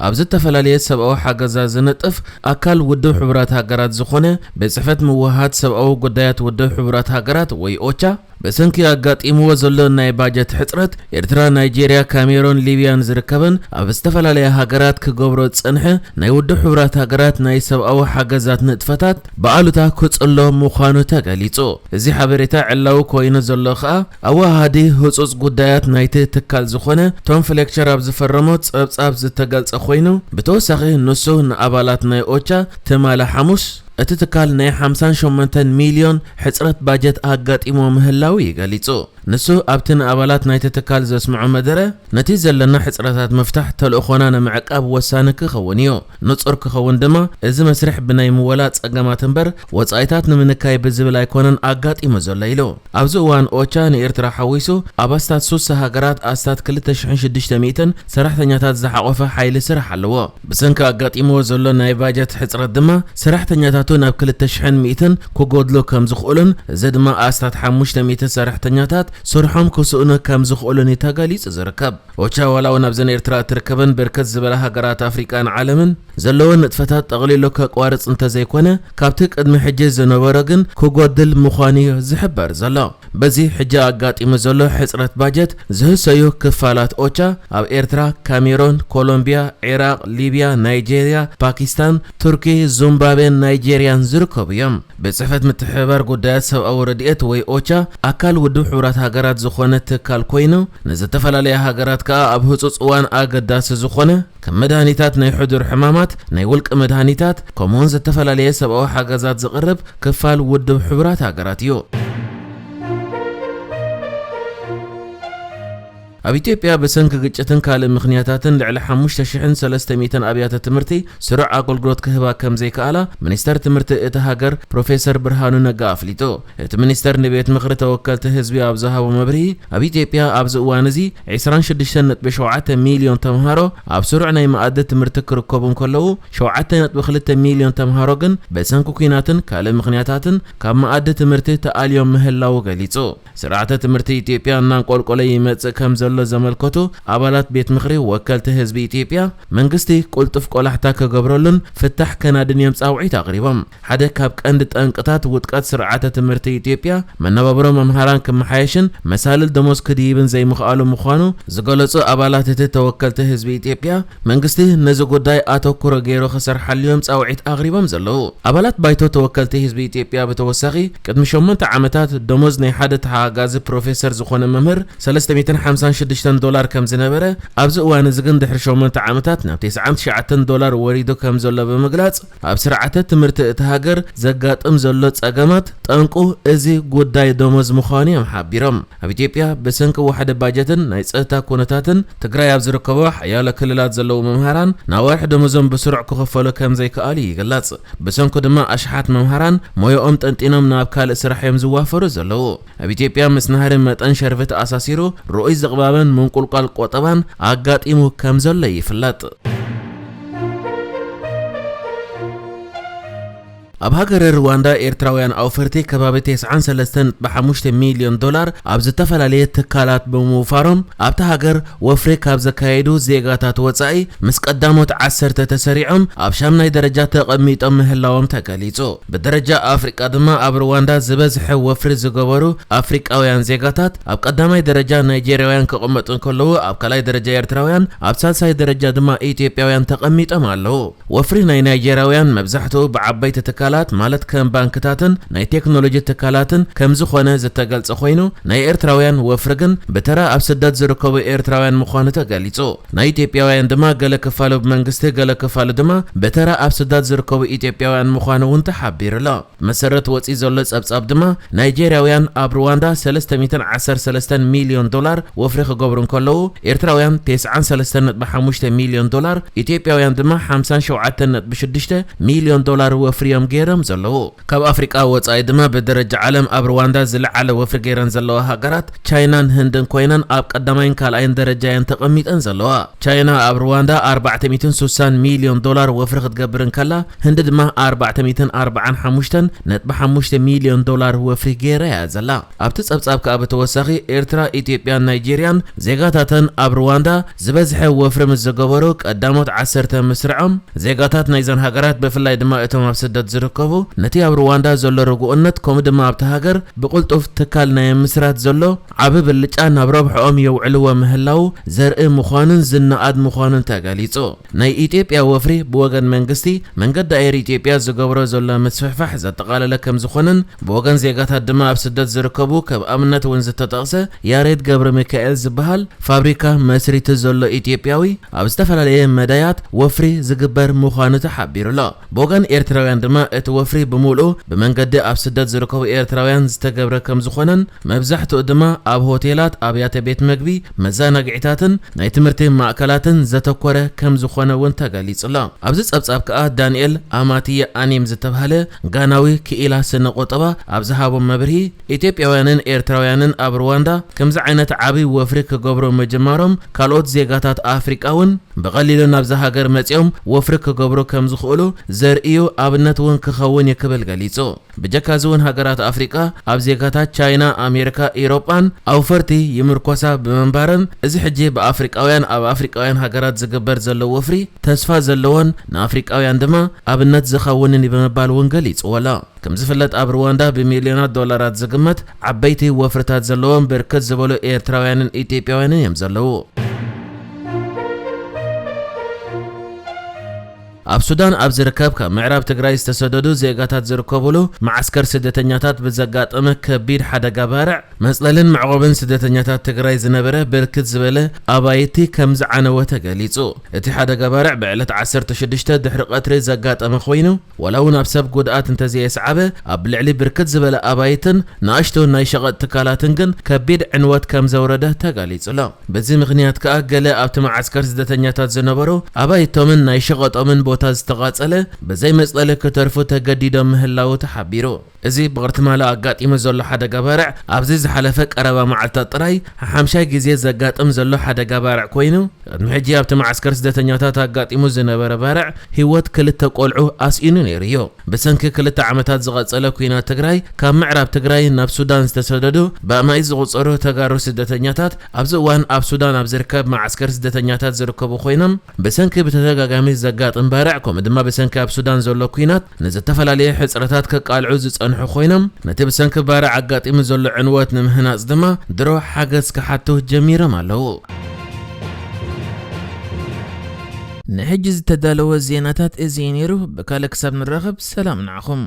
ኣብ ዝተፈላለየ ሰብኣዊ ሓገዛት ዝነጥፍ ኣካል ውድብ ሕቡራት ሃገራት ዝኾነ ቤት ጽሕፈት ምውሃሃድ ሰብኣዊ ጉዳያት ውድብ ሕቡራት ሃገራት ወይ ኦቻ፣ ብሰንኪ ኣጋጢምዎ ዘሎ ናይ ባጀት ሕጽረት፣ ኤርትራ፣ ናይጄርያ፣ ካሜሮን፣ ሊብያን ዝርከበን ኣብ ዝተፈላለያ ሃገራት ክገብሮ ዝጸንሐ ናይ ውድብ ሕቡራት ሃገራት ናይ ሰብኣዊ ሓገዛት ንጥፈታት ብኣሉታ ክጽሎ ምዃኑ ተገሊጹ። እዚ ሓበሬታ ዕላዊ ኮይኑ ዘሎ ከኣ፣ ኣወሃሃዲ ህጹጽ ጉዳያት ናይቲ ትካል ዝኾነ ቶም ፍሌክቸር ኣብ ዝፈረሞ ጸብጻብ ዝተገልጸ ኮይኑ፣ ብተወሳኺ ንሱ ንኣባላት ናይ ኦቻ ትማሊ ሓሙስ እቲ ትካል ናይ ሓምሳን ሸሞንተን ሚልዮን ሕጽረት ባጀት ኣጋጢሞ ምህላዉ እዩ ገሊጹ። ንሱ ኣብቲ ንኣባላት ናይቲ ትካል ዘስምዖ መደረ፣ ነቲ ዘለና ሕጽረታት ምፍታሕ ተልእኾና ንምዕቃብ ወሳኒ ክኸውን እዩ። ንጹር ክኸውን ድማ፣ እዚ መስርሕ ብናይ ምወላ ጸገማት እምበር ወጻኢታት ንምንካይ ብዝብል ኣይኮነን ኣጋጢሙ ዘሎ ኢሉ። ኣብዚ እዋን ኦቻ ንኤርትራ ሓዊሱ ኣብ ኣስታት ሱሳ ሃገራት ኣስታት ክልተ ሽሕን ሽዱሽተ ሚእትን ሰራሕተኛታት ዝሓቖፈ ሓይሊ ስራሕ ኣለዎ። ብሰንኪ ኣጋጢምዎ ዘሎ ናይ ባጀት ሕጽረት ድማ ሰራሕተኛታቱ ናብ ክልተ ሽሕን ሚእትን ክጎድሉ ከም ዝኽእሉን፣ እዚ ድማ ኣስታት ሓሙሽተ ሚእቲ ሰራሕተኛታት ስርሖም ክስእኑ ከም ዝኽእሉን እዩ ተገሊጹ ዝርከብ። ኦቻ ዋላ እውን ኣብዘን ኤርትራ እትርከበን ብርክት ዝበላ ሃገራት ኣፍሪቃን ዓለምን ዘለወን ንጥፈታት ጠቕሊሉ ከቋርጽ እንተዘይኮነ፣ ካብቲ ቅድሚ ሕጂ ዝነበሮ ግን ክጎድል ምዃኑ እዩ ዝሕበር ዘሎ። በዚ ሕጂ ኣጋጢሙ ዘሎ ሕጽረት ባጀት ዝህሰዩ ክፋላት ኦቻ ኣብ ኤርትራ፣ ካሜሮን፣ ኮሎምቢያ፣ ዒራቕ፣ ሊብያ፣ ናይጄርያ፣ ፓኪስታን፣ ቱርኪ፣ ዙምባቤን ናይጄርያን ዝርከቡ እዮም። ቤት ጽሕፈት ምትሕብባር ጉዳያት ሰብኣዊ ረድኤት ወይ ኦቻ ኣካል ውድብ ሕቡራት ሃገራት ዝኾነ ትካል ኮይኑ፣ ንዝተፈላለያ ሃገራት ከኣ ኣብ ህጹጽ እዋን ኣገዳሲ ዝኾነ ከም መድሃኒታት ናይ ሕዱር ሕማማት፣ ናይ ውልቂ መድሃኒታት፣ ከምኡውን ዝተፈላለየ ሰብኣዊ ሓገዛት ዝቕርብ ክፋል ውድብ ሕቡራት ሃገራት እዩ። ኣብ ኢትዮጵያ ብሰንኪ ግጭትን ካልእ ምኽንያታትን ልዕሊ ሓሙሽተ ሽሕን ሰለስተ ሚእትን ኣብያተ ትምህርቲ ስሩዕ ኣገልግሎት ክህባ ከም ዘይከኣላ ሚኒስተር ትምህርቲ እታ ሃገር ፕሮፌሰር ብርሃኑ ነጋ ኣፍሊጡ። እቲ ሚኒስተር ንቤት ምኽሪ ተወከልቲ ህዝቢ ኣብ ዝሃቦ መብርሂ፣ ኣብ ኢትዮጵያ ኣብዚ እዋን እዚ ዕስራን ሽዱሽተን ነጥቢ ሸውዓተ ሚልዮን ተምሃሮ ኣብ ስሩዕ ናይ መኣዲ ትምህርቲ ክርከቡ እንከለዉ፣ ሸውዓተ ነጥቢ ክልተ ሚልዮን ተምሃሮ ግን ብሰንኪ ኲናትን ካልእ ምኽንያታትን ካብ መኣዲ ትምህርቲ ተኣልዮም ምህላዉ ገሊጹ። ስርዓተ ትምህርቲ ኢትዮጵያ እናንቆልቆለ ይመጽእ ከም ዘሎ ዘመልከቱ ኣባላት ቤት ምኽሪ ወከልቲ ህዝቢ ኢትዮጵያ፣ መንግስቲ ቁልጡፍ ቆላሕታ ክገብረሉን ፍታሕ ከናድን እዮም ጻውዒት ኣቕሪቦም። ሓደ ካብ ቀንዲ ጠንቅታት ውድቀት ስርዓተ ትምህርቲ ኢትዮጵያ፣ መነባብሮ መምሃራን ክመሓየሽን መሳልል ደሞዝ ክድይብን ዘይምኽኣሉ ምዃኑ ዝገለጹ ኣባላት እቲ ተወከልቲ ህዝቢ ኢትዮጵያ፣ መንግስቲ ነዚ ጉዳይ ኣተኩሮ ገይሩ ክሰርሓሉ እዮም ጻውዒት ኣቕሪቦም ዘለዉ። ኣባላት ባይቶ ተወከልቲ ህዝቢ ኢትዮጵያ ብተወሳኺ፣ ቅድሚ ሸሞንተ ዓመታት ደሞዝ ናይ ሓደ ተሓጋጋዚ ፕሮፌሰር ዝኾነ መምህር ሰለስተ ሚእትን ሓምሳን ሽዱሽተን ዶላር ከም ዝነበረ፣ ኣብዚ እዋን እዚ ግን ድሕሪ ሸሞንተ ዓመታት ናብ ተስዓን ትሽዓተን ዶላር ወሪዱ ከም ዘሎ ብምግላጽ፣ ኣብ ስርዓተ ትምህርቲ እቲ ሃገር ዘጋጥም ዘሎ ጸገማት ጠንቁ እዚ ጉዳይ ደሞዝ ምዃኑ እዮም ሓቢሮም። ኣብ ኢትዮጵያ ብሰንኪ ዋሕዲ ባጀትን ናይ ጸጥታ ኩነታትን፣ ትግራይ ኣብ ዝርከቦ ሓያሎ ክልላት ዘለዉ መምሃራን ናብ ወርሒ ደሞዞም ብስሩዕ ክኸፈሉ ከም ዘይከኣሉ ይግለጽ። ብሰንኩ ድማ ኣሽሓት መምሃራን ሞያኦም ጠንጢኖም ናብ ካልእ ስራሕ እዮም ዝዋፈሩ ዘለዉ። ኣብ ኢትዮጵያ ምስ ናህሪ መጠን ሸርፊ ተኣሳሲሩ ርኡይ ዝቕባበን ምንቁልቋል ቆጠባን ኣጋጢሙ ከም ዘሎ ይፍለጥ። ኣብ ሃገረ ሩዋንዳ ኤርትራውያን ኣውፈርቲ ከባቢ ተስዓን ሰለስተን ነጥቢ ሓሙሽተ ሚልዮን ዶላር ኣብ ዝተፈላለየ ትካላት ብምውፋሮም፣ ኣብታ ሃገር ወፍሪ ካብ ዘካየዱ ዜጋታት ወጻኢ ምስ ቀዳሞት ዓሰርተ ተሰሪዖም ኣብ ሻምናይ ደረጃ ተቐሚጦም ምህላዎም ተገሊጹ። ብደረጃ ኣፍሪቃ ድማ ኣብ ሩዋንዳ ዝበዝሐ ወፍሪ ዝገበሩ ኣፍሪቃውያን ዜጋታት ኣብ ቀዳማይ ደረጃ ናይጄርያውያን ክቕመጡ እንከለዉ፣ ኣብ ካልኣይ ደረጃ ኤርትራውያን፣ ኣብ ሳልሳይ ደረጃ ድማ ኢትዮጵያውያን ተቐሚጦም ኣለዉ። ወፍሪ ናይ ናይጄርያውያን መብዛሕትኡ ብዓበይቲ ትካላት ማለት ከም ባንክታትን ናይ ቴክኖሎጂ ትካላትን ከም ዝኾነ ዝተገልጸ ኮይኑ፣ ናይ ኤርትራውያን ወፍሪ ግን ብተራ ኣብ ስደት ዝርከቡ ኤርትራውያን ምዃኑ ተገሊጹ። ናይ ኢትዮጵያውያን ድማ ገለ ክፋሉ ብመንግስቲ፣ ገለ ክፋሉ ድማ ብተራ ኣብ ስደት ዝርከቡ ኢትዮጵያውያን ምዃኑ እውን ተሓቢሩ ኣሎ። መሰረት ወጺ ዘሎ ጸብጻብ ድማ፣ ናይጄርያውያን ኣብ ሩዋንዳ ሰለስተ ሚእትን ዓሰርተ ሰለስተን ሚልዮን ዶላር ወፍሪ ክገብሩ እንከለዉ፣ ኤርትራውያን ተስዓን ሰለስተን ነጥቢ ሓሙሽተ ሚልዮን ዶላር፣ ኢትዮጵያውያን ድማ ሓምሳን ሸውዓተን ነጥቢ ሽዱሽተ ሚልዮን ዶላር ወፍሪ እዮም ገይሮም ዘለዉ። ካብ ኣፍሪቃ ወጻኢ ድማ ብደረጃ ዓለም ኣብ ሩዋንዳ ዝለዓለ ወፍሪ ገይረን ዘለዋ ሃገራት ቻይናን ህንድን ኮይነን ኣብ ቀዳማይን ካልኣይን ደረጃ እየን ተቐሚጠን ዘለዋ። ቻይና ኣብ ሩዋንዳ ኣርባዕተ ሚእትን ስሳን ሚልዮን ዶላር ወፍሪ ክትገብር እንከላ፣ ህንዲ ድማ ኣርባዕተ ሚእትን ኣርባዓን ሓሙሽተን ነጥቢ ሓሙሽተ ሚልዮን ዶላር ወፍሪ ገይራ እያ ዘላ። ኣብቲ ጸብጻብ ከኣ ብተወሳኺ ኤርትራ፣ ኢትዮጵያን ናይጄርያን ዜጋታተን ኣብ ሩዋንዳ ዝበዝሐ ወፍሪ ምስ ዝገበሩ ቀዳሞት ዓሰርተ ምስርዖም፣ ዜጋታት ናይዘን ሃገራት ብፍላይ ድማ እቶም ኣብ ስደት ዝርከቡ ነቲ ኣብ ሩዋንዳ ዘሎ ርጉእነት ከምኡ ድማ ኣብቲ ሃገር ብቕልጡፍ ትካል ናይ ምስራት ዘሎ ዓቢ ብልጫ ናብ ረብሕኦም የውዕልዎ ምህላው ዘርኢ ምዃኑን ዝነኣድ ምዃኑን ተገሊጹ። ናይ ኢትዮጵያ ወፍሪ ብወገን መንግስቲ መንገዲ ኣየር ኢትዮጵያ ዝገብሮ ዘሎ ምስፍሕፋሕ ዘጠቓለለ ከም ዝኾነን ብወገን ዜጋታት ድማ ኣብ ስደት ዝርከቡ ከም ኣብነት እውን ዝተጠቕሰ ያሬድ ገብረ ሚካኤል ዝበሃል ፋብሪካ መስሪቱ ዘሎ ኢትዮጵያዊ ኣብ ዝተፈላለየ መዳያት ወፍሪ ዝግበር ምዃኑ ተሓቢሩ ኣሎ። ብወገን ኤርትራውያን ድማ እቲ ወፍሪ ብምሉኡ ብመንገዲ ኣብ ስደት ዝርከቡ ኤርትራውያን ዝተገብረ ከም ዝኾነን መብዛሕትኡ ድማ ኣብ ሆቴላት፣ ኣብያተ ቤት መግቢ፣ መዘናግዒታትን ናይ ትምህርቲ ማእከላትን ዘተኮረ ከም ዝኾነ እውን ተገሊጹ ኣሎ። ኣብዚ ጸብጻብ ከኣ ዳንኤል ኣማትየ ኣኒም ዝተባህለ ጋናዊ ክኢላ ስነ ቁጠባ ኣብ ዝሃቦ መብርሂ፣ ኢትዮጵያውያንን ኤርትራውያንን ኣብ ሩዋንዳ ከምዚ ዓይነት ዓቢ ወፍሪ ክገብሩ ምጅማሮም ካልኦት ዜጋታት ኣፍሪቃ እውን ብቐሊሉ ናብዛ ሃገር መጺኦም ወፍሪ ክገብሩ ከም ዝኽእሉ ዘርእዩ ኣብነት እውን ክኸውን እዩ ክብል ገሊጹ። ብጀካ እዚ እውን ሃገራት ኣፍሪቃ ኣብ ዜጋታት ቻይና፣ ኣሜሪካ፣ ኤውሮጳን ኣውፈርቲ ይምርኮሳ ብምንባረን እዚ ሕጂ ብኣፍሪቃውያን ኣብ ኣፍሪቃውያን ሃገራት ዝግበር ዘሎ ወፍሪ ተስፋ ዘለዎን ንኣፍሪቃውያን ድማ ኣብነት ዝኸውንን እዩ ብምባል እውን ገሊጽዎ ኣሎ። ከም ዝፍለጥ ኣብ ሩዋንዳ ብሚልዮናት ዶላራት ዝግመት ዓበይቲ ወፍርታት ዘለዎም ብርክት ዝበሉ ኤርትራውያንን ኢትዮጵያውያንን እዮም ዘለዉ። ኣብ ሱዳን ኣብ ዝርከብ ካብ ምዕራብ ትግራይ ዝተሰደዱ ዜጋታት ዝርከብሉ መዓስከር ስደተኛታት ብዘጋጠመ ከቢድ ሓደጋ ባርዕ መጽለልን መዕቆብን ስደተኛታት ትግራይ ዝነበረ ብርክት ዝበለ ኣባይቲ ከም ዝዓነወ ተገሊጹ። እቲ ሓደጋ ባርዕ ብዕለት ዓሰርተ ሽዱሽተ ድሕሪ ቀትሪ ዘጋጠመ ኮይኑ፣ ዋላ እውን ኣብ ሰብ ጉድኣት እንተዘየስዓበ፣ ኣብ ልዕሊ ብርክት ዝበለ ኣባይትን ንኣሽቱ ናይ ሸቐጥ ትካላትን ግን ከቢድ ዕንወት ከም ዘውረደ ተገሊጹ ኣሎ። በዚ ምኽንያት ከኣ ገለ ኣብቲ መዓስከር ስደተኛታት ዝነበሩ ኣባይቶምን ናይ ሸቐጦምን ቦታ ዝተቓጸለ፣ ብዘይ መጽለሊ ክተርፉ ተገዲዶም ምህላዉ ተሓቢሩ። እዚ ብቕርትማሎ ኣጋጢሙ ዘሎ ሓደጋ ባርዕ ኣብዚ ዝሓለፈ ቀረባ መዓልታት ጥራይ ሓምሻይ ግዜ ዘጋጥም ዘሎ ሓደጋ ባርዕ ኮይኑ፣ ቅድሚ ሕጂ ኣብቲ መዓስከር ስደተኛታት ኣጋጢሙ ዝነበረ ባርዕ ህይወት ክልተ ቆልዑ ኣስኢኑ ነይሩ እዩ። ብሰንኪ ክልተ ዓመታት ዝቐጸለ ኲናት ትግራይ ካብ ምዕራብ ትግራይ ናብ ሱዳን ዝተሰደዱ ብኣማኢት ዝቑጸሩ ተጋሩ ስደተኛታት ኣብዚ እዋን ኣብ ሱዳን ኣብ ዝርከብ መዓስከር ስደተኛታት ዝርከቡ ኮይኖም፣ ብሰንኪ ብተደጋጋሚ ዘጋጥም ባርዕ ከምኡ ድማ ብሰንኪ ኣብ ሱዳን ዘሎ ኲናት ንዝተፈላለየ ሕጽረታት ከቃልዑ ዝጸንሑ ኮይኖም፣ ነቲ ብሰንኪ ባርዕ ኣጋጢሙ ዘሎ ዕንወት ንምህናጽ ድማ ድሮ ሓገዝ ክሓቱ ጀሚሮም ኣለዉ። ንሕጂ ዝተዳለወ ዜናታት እዚ እዩ ነይሩ። ብካልእ ክሳብ ንራኸብ ሰላም ንዓኹም።